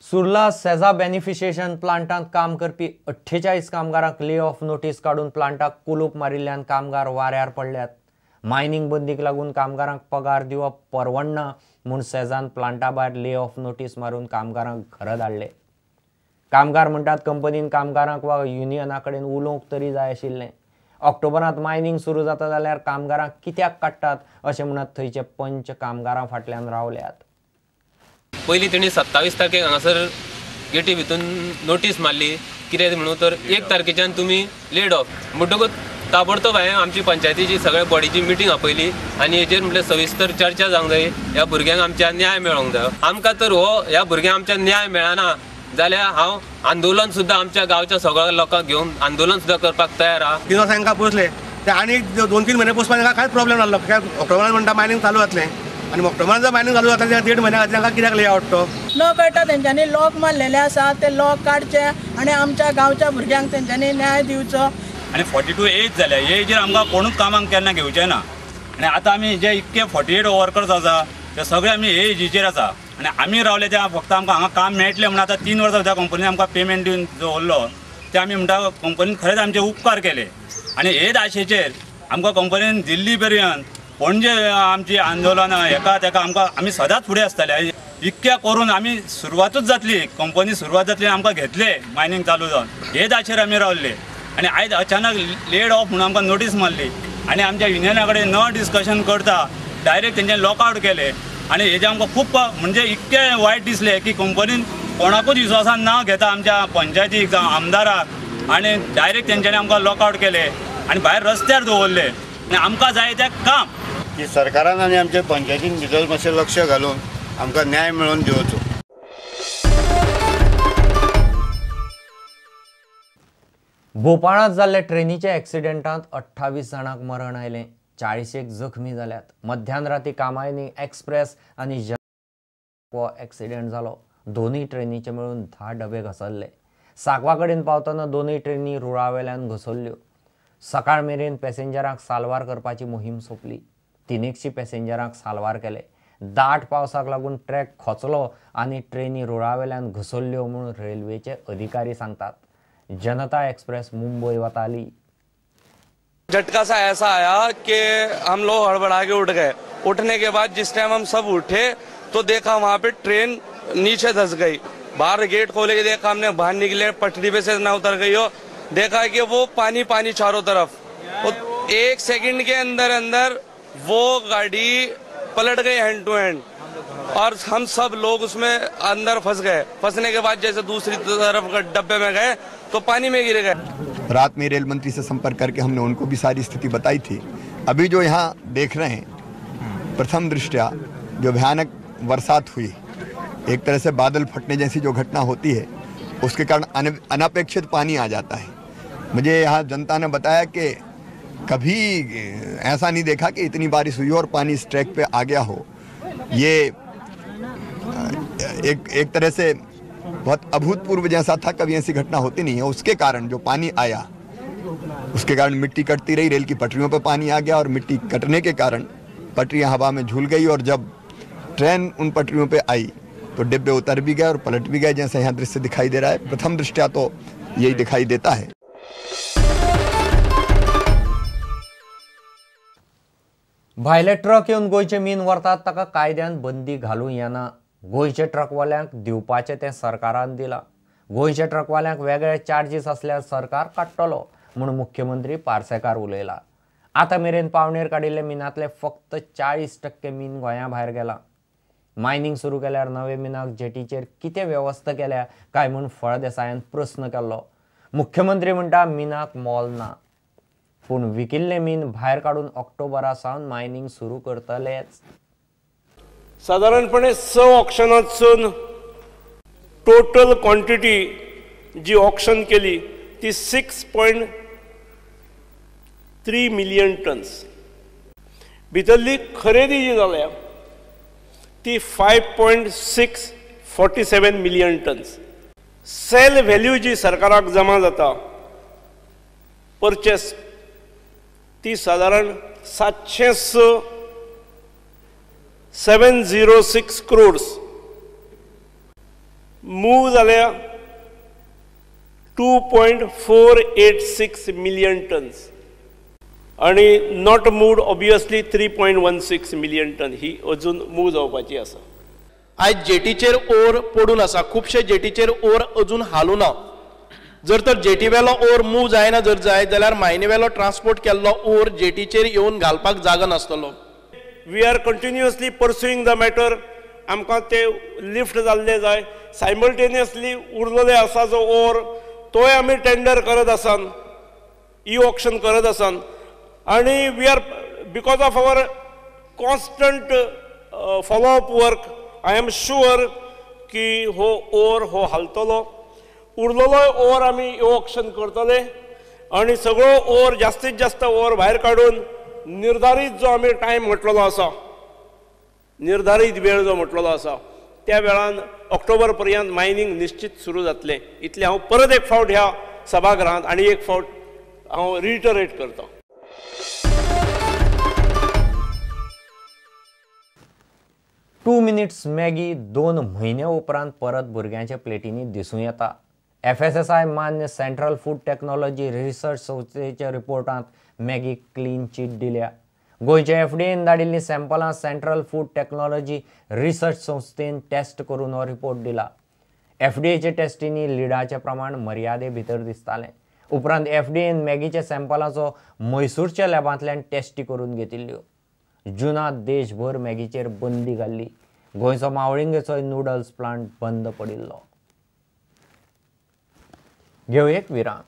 सुर्ला सेजा बेनिफिशिएशन प्लांटांत काम करपी 48 कामगारांक ले ऑफ नोटीस काडून प्लांटाक कुलूप मारिल्ल्यान कामगार वाऱ्यार पडल्यात. मायनिंग बंदीक लागून कामगारांक पगार दिवप परवडना म्हूण सेजान प्लांटा भायर ले ऑफ नोटीस मारून कामगारांक घरा धाडले. कामगार म्हणटात कंपनीन कामगारांक वा युनियना कडेन उलोवंक तरी जाय आशिल्लें. ऑक्टोबरांत मायनिंग सुरू जाता जाल्यार कामगारांक कित्याक काडटात अशें म्हणत थंयचे पंच कामगारां फाटल्यान रावल्यात. पयलीं तेणी 27 तारखेक हांगासर गेटी भितून नोटीस मारली कितें म्हणून तर 1 तारखेच्यान तुमी लेड ऑफ म्हणटकूच ताबडतोब हांवें आमची पंचायतीची सगळ्या बॉडीची मिटींग आपयली आनी हेजेर म्हटल्यार सविस्तर चर्चा जावंक जाय. ह्या भुरग्यांक आमच्या न्याय मेळोंक जाय. आमकां तर हो ह्या भुरग्यांक आमच्या न्याय मेळना जाल्यार हांव आंदोलन सुद्दां आमच्या गांवच्या सगळ्या लोकांक घेवन आंदोलन सुद्दां करपाक तयार आहा. 3 वर्सां तांकां पोसले ते आनी 2-3 म्हयने पोसपाक तांकां कांयच प्रॉब्लेम नासलो. कित्याक ऑक्टोबरान म्हणटा मायनींग चालू जातलें आनी ऑक्टोबरान जर मायनींग चालू जाता जाल्यार 1.5 म्हयन्या खातीर तांकां कित्याक ले आवडटो न कळटा. तेंच्यांनी लॉक मारलेले आसा ते लॉक काडचे आनी आमच्या गांवच्या भुरग्यांक तेंच्यांनी न्याय दिवचो. आनी 42 एज जाल्या एजीर आमकां कोणूच कामाक केन्ना घेवचें ना. आनी आतां आमी जे इतके 48 वर्कर्स आसा ते सगळे आमी एजीचेर आसा आनी आमी रावले ते फक्त आमकां हांगा काम मेळटलें म्हणून आतां 3 वर्सां त्या कंपनीन आमकां पेमेंट दिवन दवरलो ते आमी म्हणटा कंपनीन खरेंच आमचे उपकार केले. आनी हेच आशेचेर आमकां कंपनीन दिल्ली पर्यंत पणजे आमची आंदोलनां हेका तेका आमकां आमी सदांच फुडें आसतले. इतक्या करून आमी सुरवातूच जातली कंपनी सुरवात जातली आमकां घेतले मायनींग चालू जावन हेच आशेर आमी रावले. आनी आयज अचानक लेड ऑफ म्हणून आमकां नोटीस मारली आनी आमच्या युनियना कडेन न डिस्कशन करता डायरेक्ट तेंच्यानी लॉकआवट केले. आनी हेजें आमकां खूब म्हणजे इतकें वायट दिसलें की कंपनीन कोणाकूच विश्वासान ना घेता आमच्या पंचायतीक जावं आमदाराक आनी डायरेक्ट तेंच्यांनी आमकां लॉकआवट केले आनी भायर रस्त्यार दवरले. आनी आमकां जाय तें काम की सरकारान आनी आमच्या पंचायतीन भितर मातशें लक्ष घालून आमकां न्याय मेळोवन दिवचो. भोपाळांत जाल्ले ट्रेनीच्या एक्सिडेंटांत 28 जाणांक मरण आयलें, 40 जखमी जाल्यात. मध्यान राती कामायनी एक्सप्रेस आनी हो एक्सिडेंट जालो. दोनूय ट्रेनीचे मेळून 10 डबे घसरले. सांकवा कडेन पावतना दोनूय ट्रेनी रुळावेल्यान घसरल्यो. सकाळ मेरेन पॅसेंजरांक साल्वार करपाची मोहीम सोंपली. 300 पॅसेंजरांक साल्वार केले. दाट पावसाक लागून ट्रॅक खोचलो आनी ट्रेनी रुळावेल्यान घसरल्यो म्हूण रेल्वेचे अधिकारी सांगतात. जनता एक्सप्रेस मुंबई वताली. झटका सा ऐसा आया कि हम लोग हड़बड़ा के उठ गए. उठने के बाद जिस टाइम हम सब उठे तो देखा वहाँ पे ट्रेन नीचे धंस गई. बाहर गेट खोले के देखा हमने, बाहर निकले पटरी पे से ना उतर गई हो, देखा कि वो पानी पानी चारों तरफ. वो 1 सेकंड के अंदर अंदर वो गाड़ी पलट गई हैंड टू हैंड और हम सब लोग उसमें अंदर फंस गए. फंसने के बाद जैसे दूसरी तरफ डब्बे में गए तो पानी में गिर गए. रात में रेल मंत्री से संपर्क करके हमने उनको भी सारी स्थिति बताई थी. अभी जो यहाँ देख रहे हैं, प्रथम दृष्टया जो भयानक बरसात हुई, एक तरह से बादल फटने जैसी जो घटना होती है, उसके कारण अनपेक्षित पानी आ जाता है. मुझे यहाँ जनता ने बताया कि कभी ऐसा नहीं देखा कि इतनी बारिश हुई और पानी इस ट्रैक पे आ गया हो. ये एक तरह से बहुत अभूतपूर्व जैसा था, कभी ऐसी घटना होती नहीं है. उसके कारण जो पानी आया, उसके कारण मिट्टी कटती रही, रेल की पटरियों पर पानी आ गया और मिट्टी कटने के कारण पटरियाँ हवा में झूल गई और जब ट्रेन उन पटरियों पे आई तो डिब्बे उतर भी गए और पलट भी गए, जैसा यहाँ दृश्य दिखाई दे रहा है. प्रथम दृष्टया तो यही दिखाई देता है. भायले ट्रक येवन गोंयचे मीन व्हरतात ताका कायद्यान बंदी घालूं येना. गोंयचे ट्रकवाल्यांक दिवपाचें तें सरकारान दिलां. गोंयच्या ट्रकवाल्यांक वेगळे चार्जीस आसल्यार सरकार काडटलो म्हूण मुख्यमंत्री पार्सेकार उलयला. आतां मेरेन पावणेर काडिल्ले मिनांतले फक्त 40% मीन गोंया भायर गेलां. मायनींग सुरू केल्यार नवे मिनाक जेटीचेर कितें वेवस्था केल्या काय म्हूण फळदेसायान प्रस्न केल्लो. मुख्यमंत्री म्हणटा मिनाक मोल ना, पूण विकिल्लें मीन भायर काडून ऑक्टोबरा सावन मायनींग सुरू करतलेच. सादारणपणे 6 ऑक्शनांतसून टोटल क्वॉन्टिटी जी ऑक्शन केली ती 6.3 मिलियन टन्स. भितरली खरेदी जी जाल्या ती 5.647 मिलियन टन्स. सेल व्हॅल्यू जी सरकाराक जमा जाता परचेस ती सादारण 706 क्रोड्स. मूव जाल्या 2.486 मिलियन टन्स आनी not moved obviously 3.16 million ton ही अजून मूव जावपाची आसा. आयज जेटीचेर ओर पडून आसा, खुबशे जेटीचेर ओर अजून हालूं ना. जर तर जेटीवेलो ओर मूव जायना जर जायत जाल्यार मायनीवेलो ट्रान्सपोर्ट केल्लो ओर जेटीचेर येवन घालपाक जागो नासतलो. We are continuously pursuing the matter. आमकां ते लिफ्ट जाल्ले जाय. सायमल्टेनियसली उरलेले आसा जो ओर तोय आमी टेंडर करत आसात, ई ऑक्शन करत आसात आनी we are because of our constant follow up work I am sure की हो ओर हो हालतलो. उरलेलो ओर आमी ई ऑक्शन करतले आनी सगळो ओर जास्तीत जास्त ओर भायर काडून निर्धारीत जो आमी टायम म्हटलेलो आसा, निर्धारीत वेळ जो म्हटलेलो आसा त्या वेळान ऑक्टोबर पर्यंत मायनींग निश्चित सुरू जातलें. इतलें हांव परत एक फावट ह्या सभागृहांत आनी एक फावट हांव रिटरेट करतां. 2 मिनिट्स मॅगी 2 म्हयन्या उपरांत परत भुरग्यांच्या प्लेटींनी दिसूं येता. FSSAI मान्य सेंट्रल फूड टेक्नॉलॉजी रिसर्च संस्थेच्या रिपोर्टांत मॅगी क्लीन चीट दिल्या. गोंयच्या FDA धाडिल्लीं सॅम्पलां सेंट्रल फूड टेक्नॉलॉजी research संस्थेन टेस्ट करून हो रिपोर्ट दिला. FDAच्या टेस्टींनी लिडाचें प्रमाण मर्यादे भितर दिसतालें. उपरांत FDAन मॅगीच्या सॅम्पलाचो म्हैसूरच्या लॅबांतल्यान टेस्टी करून घेतिल्ल्यो. जुनांत देशभर मॅगीचेर बंदी घाल्ली. गोंयचो मावळिंगेचो नूडल्स प्लांट बंद पडिल्लो. घेवं एक विराम.